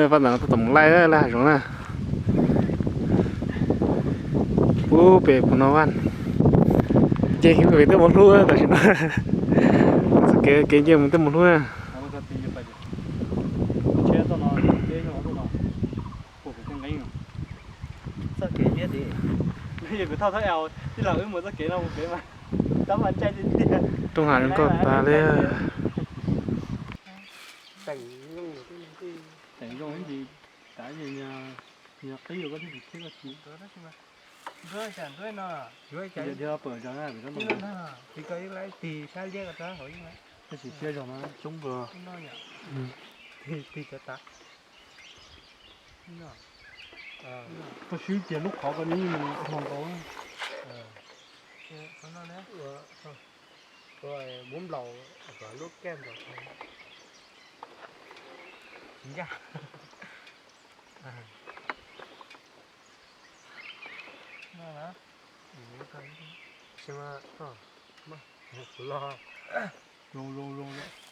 Pab ntawd tuaj tom mus laij, laij hav zoov na. Pub pem pus no vaj. Nce kev mus tej mus hlub tam sim no. Txoj kev kev nce mus tej mus hlub na. Txoj kev thiab, kuv thauj thauj es tij laug wb mus txoj kev no mus kev mas tab mas ntshai tiag tiag. Rooj hav zoo nkauj tas li. Teem zoo ib ntsis, kav yog qib yuav koj thiaj tsis thiab koj tsis. Ntuab cas ntuab no, ntuab cas dhia pawg zog na, pem tsob ntoo. Tig koj ib lab tig sab liab ko rau hauv ib lab. Tab sis siab zog no coob npaum. Tig cov tas. Koj swb tias lub qhov ko nws yeej mus hlo nkaus. Ua muab nplaum kom lub kaj nplaum ncaj.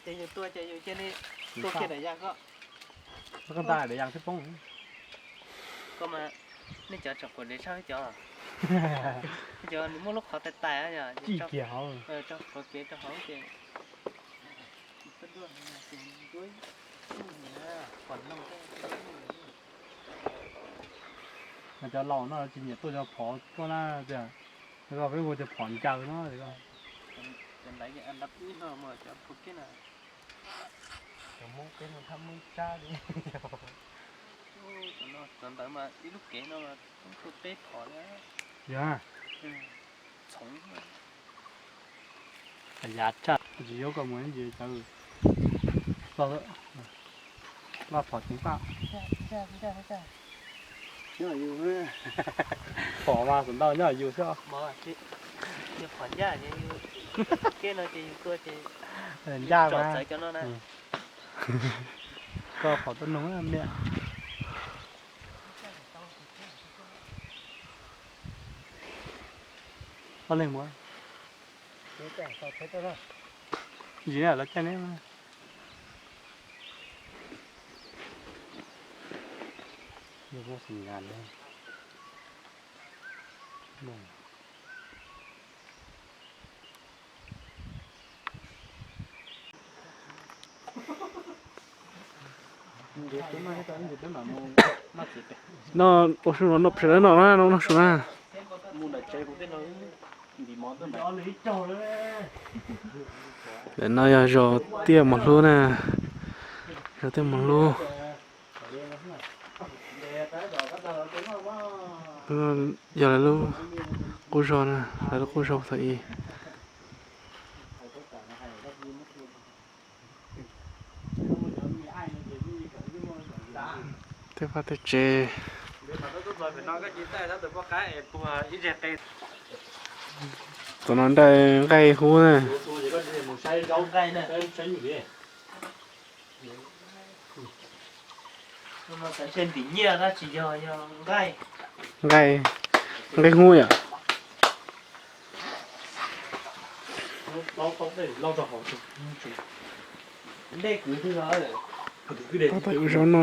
Ces yus tuaj ces yus cia li tuaj kiag daim yas koj. Koj nta daim yas twb poob. Koj mas nej cov tsom quav dev tshaj wb cov. Wb cov nws muab lub qhov tais tais, tso quav kev rau hauv ces Cov laus no tsis nyiam tuaj cov phom tuaj na tias, koj peb hu tias phom ncaws no. Cov ntawd mas ib lub kev no mas tuaj peb phom li. Yog, txhoov, yav tshaj tsis yuav koj mus ntsis cov loj phom tseem paj. Nyob yus, phom mas xav ntau nyob yus xwb. Phom ncaj, ncaj mas. Koj phom tuaj noog niam. Ob leeg mus. Ntsis lawv caij neb. No ua su no, no phem lawm no na, no no su na. Ntawm no yog zos Tiaj Mos Hlub na, zos Tiaj Mos Hlub. Yog lawv lub qub zog na, lawv lub qub zog thaum ub. Tej vaj tej tsev. Tom no nraj nqaij hub na. Nqaij, nqaij hub yom. Tab tom ua zaub no.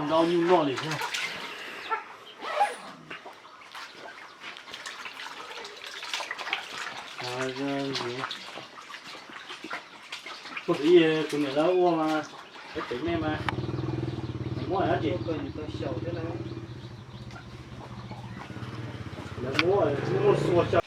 Zaub nyuj noj li thiab. Kuv tus niam lawv ua mas, peb pem nej mas, muab dab tsi, lawv muab, muab xua xyaw.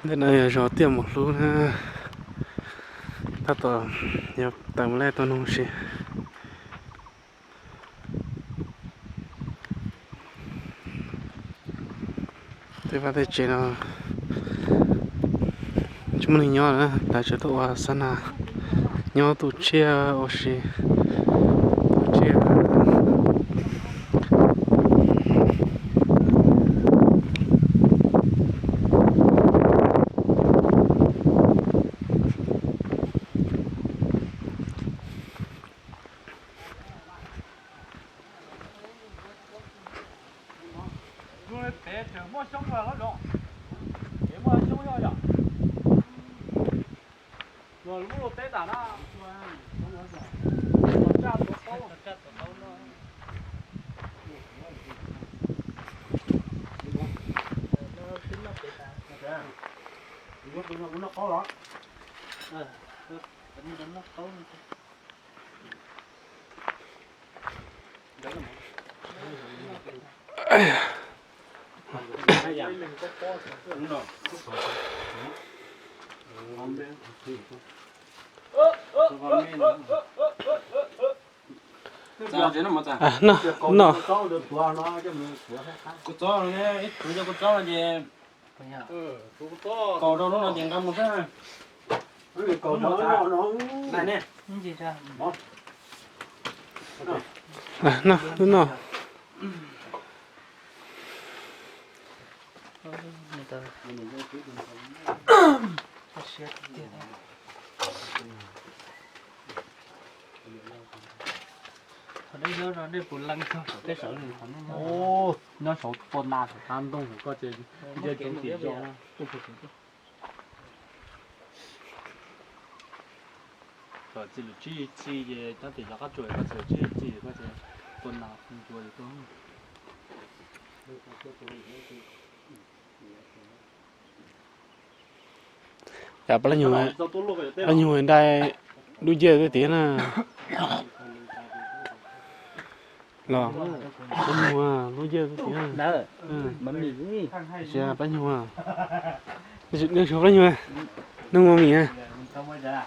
Ntawm no yog zos Tiaj Mos Hlub na, tab tom yuav tawm mus lawm, tuaj nug si. Tej vaj tej tsev no tsis muaj neeg nyob lawm, lawv tseem tuaj ua xab nas, nyob tu tsiaj ua si, tu tsiaj. Pem tseem muaj xyoob los hlob zoov, pem muaj xyoob yog yom. Luag lub luag teb tas na, tsaj tuav taub. Noj qaub los? Noj, noj. Kua txob, ib txwv cov kua txob no ces kaus rau lub no ces nqa mus xwb. Noj, noj. Qhov nej nyob no nej puas leej txog saum tej saud li, qhov nej nyob, nyob saum tua nas saum qab ntoo saum ko ces nce tsoov tim zos. Kom txiv lwm tsib txij ces nyob tim zos qab tsuas, kom txiv lwm tsib txij koj ces tua nas tua ncua li tuaj. Pab nyuag, pab nyuag nraj dub nciab tiag na. Los, pab nyuag dub nciab tiag. Pab nyuag, nej suav pab nyuag, nej mus mis na.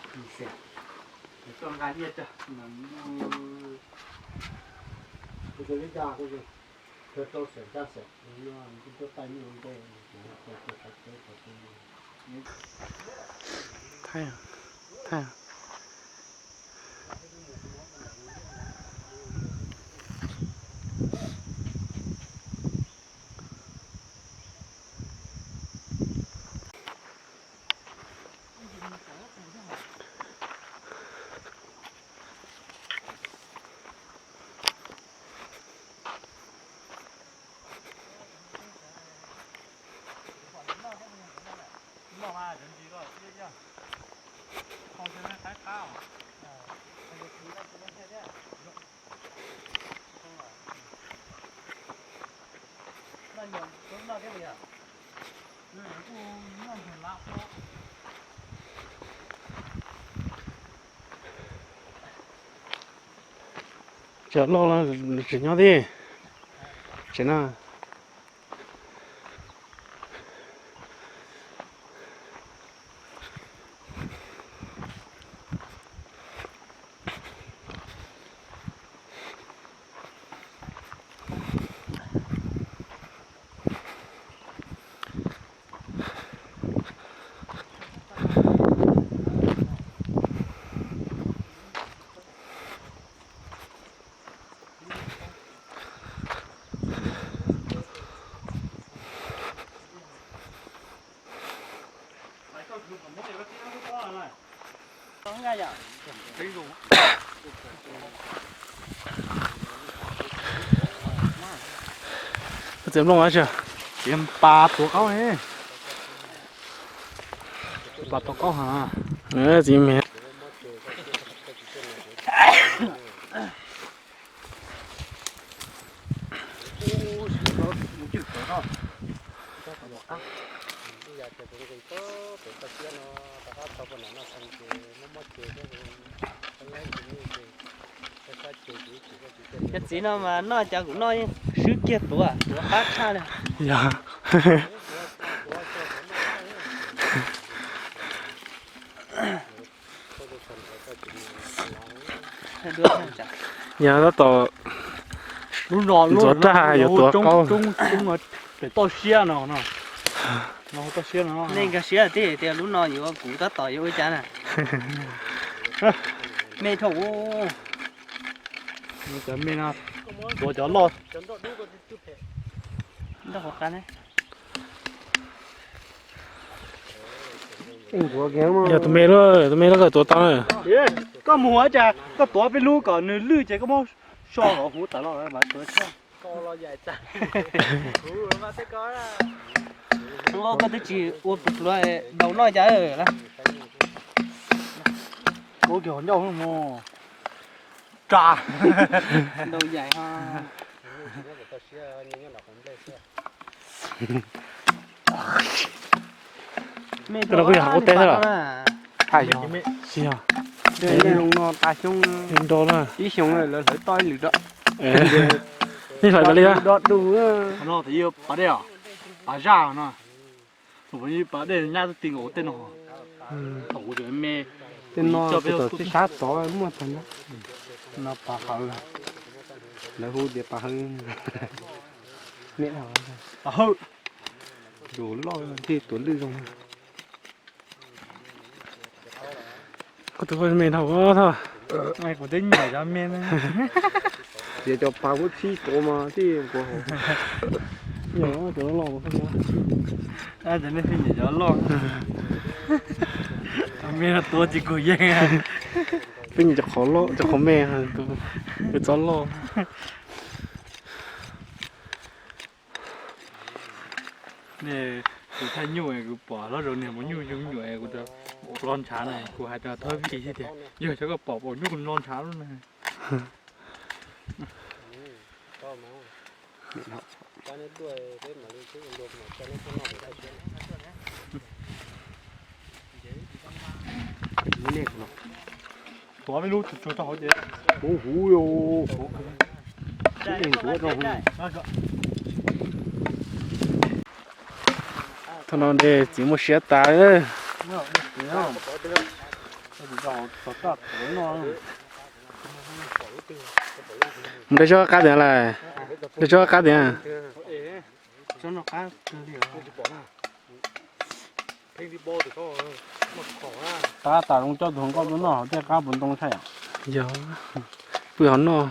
Tsev loj los tsev nyob thiab. Tsev no. Koj txiav nplooj ua tsi? Txiav pas tuav qaub ne. Pas tuav qaub ha. Txiv me. Cov txiv no mas noj cas kuv noj swb kiag tuav, tuav qab tshaj li. Yog. Yog tab tom ntxuav raj yuav tuav qaub. Pem toj siab no, no toj siab no. Nej nkag siab tiag tias lub no yuav kuv tab tom yuav ua cas na. Me dhau. Cov me no, tuav cov loj. Yog tus me lub, tus me lub koj tuav tau na. Koj mus ua cas koj tuav peb lub kom nws lwj ces koj muab so kom huv tas los mas tuav tshaj. Koj twb tsis ua pluav daus noj cas la. Ua kiag hauv ncauj mus. Tsa. Daus yaim ho. Koj no kuj yog hauv teb xwb los? Tsis yog. Zoo no tas xyoo, ib xyoo lawv hlawv toj ib lwm rau. Nej hlawv tas li. Pas dej, pas zaj no. Pas dej nyab twb ti nkaus tej no. Tej no cov tsis sab tod muaj tag na. No pas hawv, lawv hu tias pas hawv. Pas hawv. Tus loj thiaj tuav lwj zoo. Koj tus me dhau thoj. Kuv twb nyiam cov me na. Tias cov pas muab txhib tuav mas tij nquag hauv. Cov loj loj. Cov nej nyiam cov loj. Cov me no tuav tsis kug yeej. Twb nyiam cov qhov loj, cov qhov me, cov txob loj. Kuv thaj nyuj kuv pom hlob Zoo niag mus nyuj zoo nyuam kuv los ntshav na, kuv hais rau Thoj Vij thiab tias yog xyov koj pom pom nyuj los ntshav lub na. Tuav ib lub tsuag tsuag rau hauv ces. Huv huv. Thaum no de txiv muaj siab tas. Mus de tsob qab tiag lawm. De tsob qab tiag. Qab tas zoo coj tus hluas nkauj tuaj noj hauv tej qab puas ntoo tshaj yom? Yog, pw hauv noj.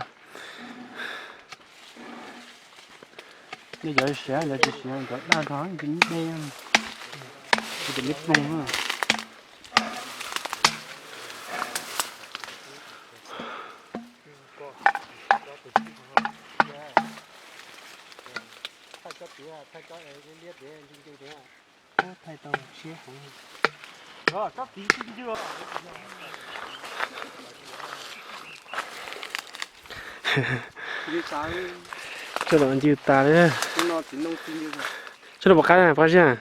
Nej cov siav, cov tsis siav, cov daj nrog ces de, ces de ploog na. Tsob no ncw tas li. Tsob no puas qab, puas qab ziab?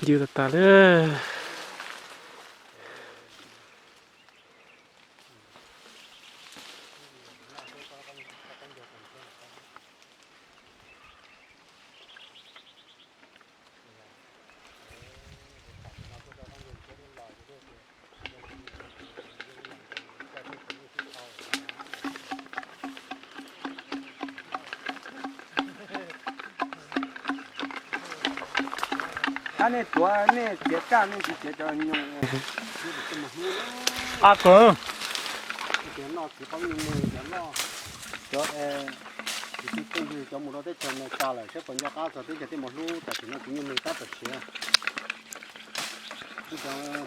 Ncw tas tas li. Tab nej tuav nej txiav raj nej tsis txiav cov nyoos. Qab kawg. Cov no txiv qaub nyoos me cov no, cov, cov mus rau teb chaws Amelikas lawm saib puas nco qab txog teb chaws tej mos hlub tam sim no txiv nyoos me qab tam siav. Cov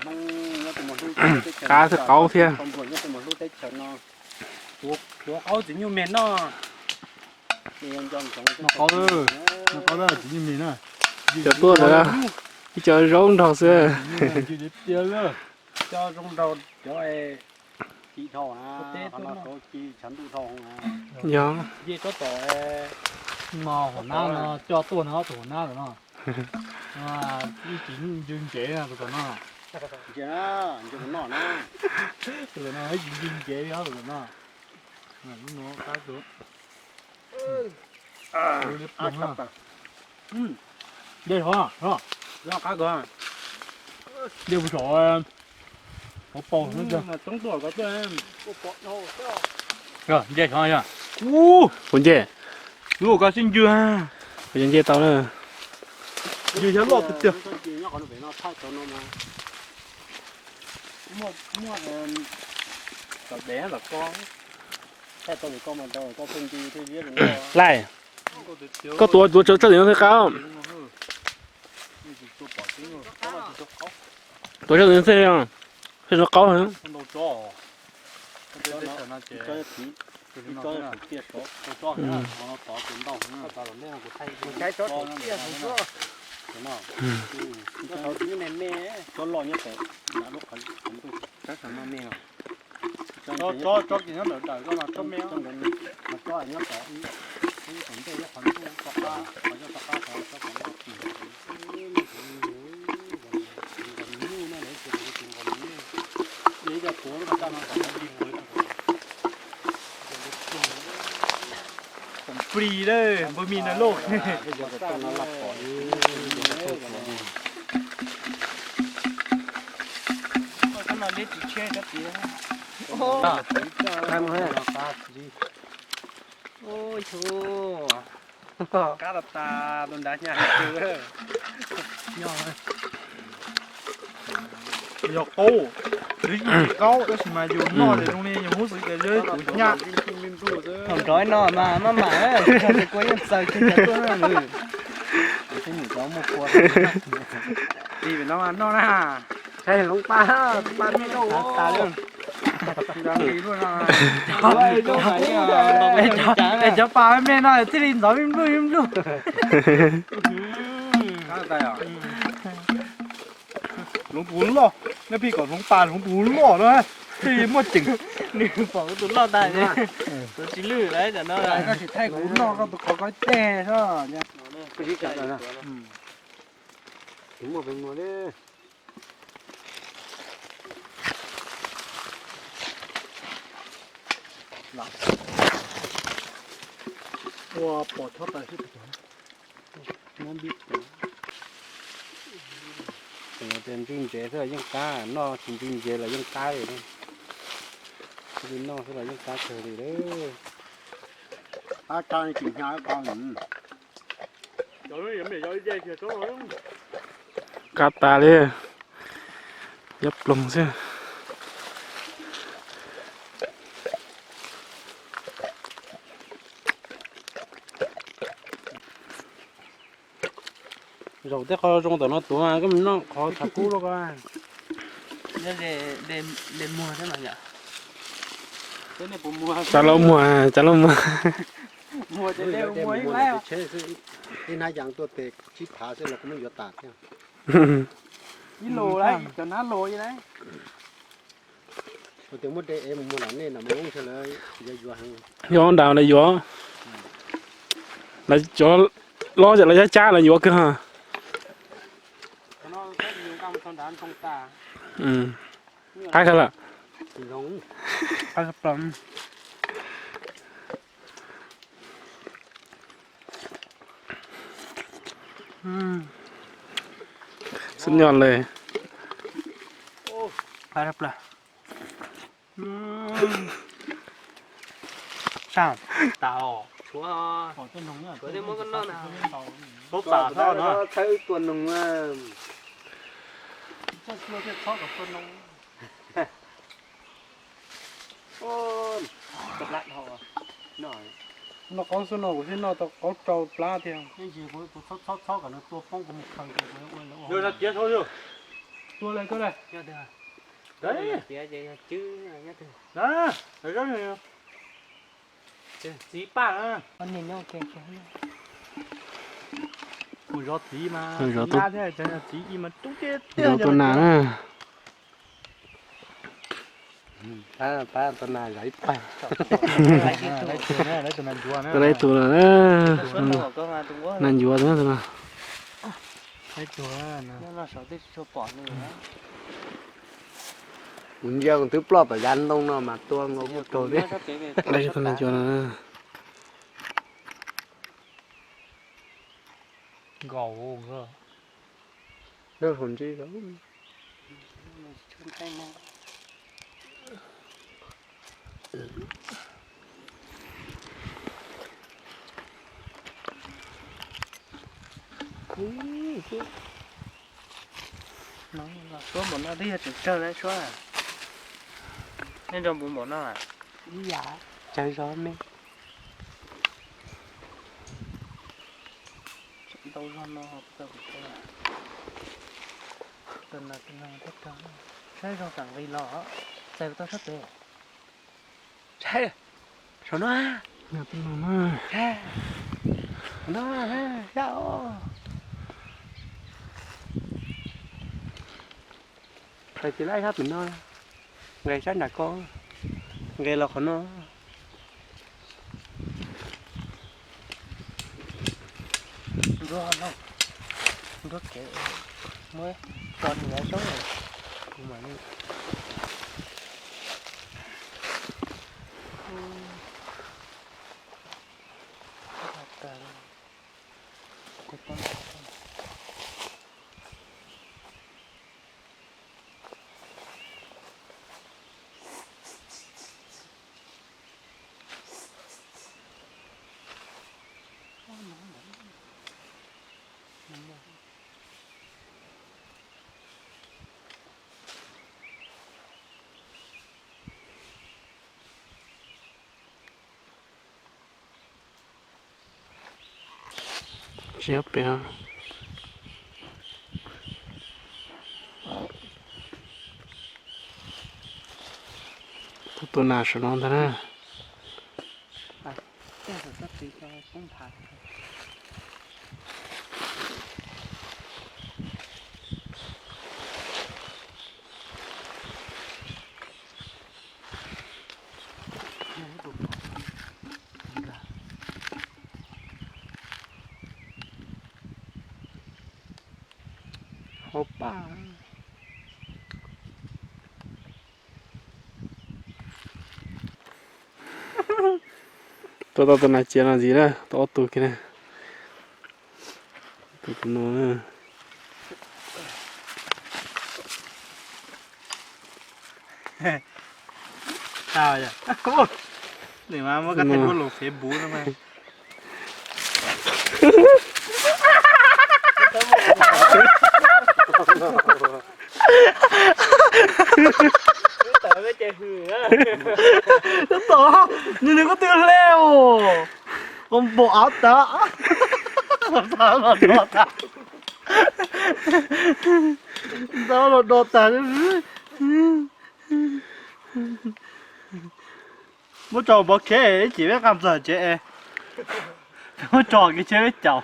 Hmoob nyob tej mos hlub teb chaws Amelikas, cov qaub thiab, nyob tej mos hlub teb chaws no. Tuav qaub txiv nyoos me noj. Cov tuaj ntawd ib co zaub nrog xwb. Cov zoo nraug cov tim dhau na, qhov no rau ci tshav ntuj dhau na. Yog. Nce tsob tom no, hauv nab no coj tuaj no, tus hauv nab ntawm no. Ib tsis ncw ncev no tus tom no. Tus tom no ib tsis ncw ncev li tus tom no. Lub no qab kawg. Dej hov, dej puag saum hauv paus xwb. Nce hov yog. Kuv nce. Lub ko sib ncw. Kuv nce tau na. Ncw xyov loj tiag tiag. Laij, koj tuav tuav tsob tim no thiaj qab. Tuav tsob tim no thiaj, thiaj no qaub. Tsob loj nyob pem, tsob no me no. Tsob, tsob, tsob kis nyob ntawm daws koj mas tsob me os. Mas tsob nyob tom ib, tom ntej nyob qhov ntuj tom qab, qhov nyob tom qab qhov tsob tom ntej. Ib co tuav lub ko tag no kom nplig lawm, npawg Mis no lauj. Ua, qab tas tas tus nrad nyaj heev. Yog qaub, yus tsis qaub tab sis mas yus noj ces zoo li yus hnub xwb ces yog ib tus nyaj. Thaum nrov no mas maj mam, kua yeej txaws kiag cov tuaj na. Tus xib nyum cov muaj kua. Ris pem no mas noj na. Hloov pa, pa me lauj. Es cov pas me no thiaj li ntxov vij npluj vij npluj. Hloov tus loj, neb pheej kom hloov pas hloov tus loj na, pheej muaj ceem. Nws pom tus loj tag, tus tsis lwj lawm cov no. Koj tsis thaij kuv noj koj tus qhov koj ceg soj. Ua pom chob tas xwb. Ntxim ntxev xwb los yeej qab, noj tsis ntxim ntxev los yeej qab li. Ntxim noj xwb los yeej qab kawg li lawm. Qab tag tsis hnyav qau. Qab tas li, yob ploog xwb. Zaum tej qho zoo tom no tuav, koj mus noj qhov tshav kub loj ko. Tsav laub muag, tsav laub muag. Ib hnab yas tuaj tes tsib phav xwb los kuv muab yuav tas thiab. Ib lus lawm, cov hnab lus li lawm. Yog nram lawv yuav, lawv cov lob lawv cab cab lawv yuav kawg. Qab kawg lawm. Xub nyoj le. Tshuav, tshuav thiaj muab koj noj na. Txhob pam txhob no. Txhob tua noog. Noj qaub xwb no kuv thiaj noj tau qaub rau plab thiab. Tua le, tua le. Txiv paj na. Mus zov txiv mas, zov txiv ib mas tub tiag tiag. Zov tua nas na. Pab tua nas zov ib paj. Tua nas ib tug na. Nas ncuav tus na tus no. Kuv ntsia kuv twb ploj tom yav ntoo no mas tua nkaus kuj raug thiab. Nkaus. Suab npaum no twb yog tseem tsawg lawm suab. Nej nrog npaum no. Ib yam tsawg zog me. Ntau zog no, saib zog kam nqis los, txais tau sab pem. Saib, saum no, saum no, saib os. Txais tis laij sab pem no, nqes sab nram ko, nqes los qhov no. Nruab no, nruab kev, muab tso nws lawv zaub, kuv mam li. Tsis nyob pem. Tua nas saum no ntag na. Ob pab. Tua tau tus nas ciav no ntxiv na, tau ob tug kiag na. Tus no na. Nws mas muab koj thaij lub lus Facebook no mas. Tab tom, nws nws koj twb hle os. Ua npaum av tas. Ntau los do tas. Muab tso pov kheb ib chim peb nqa mus txog tsev es. Muab tso kev tsheb peb caum.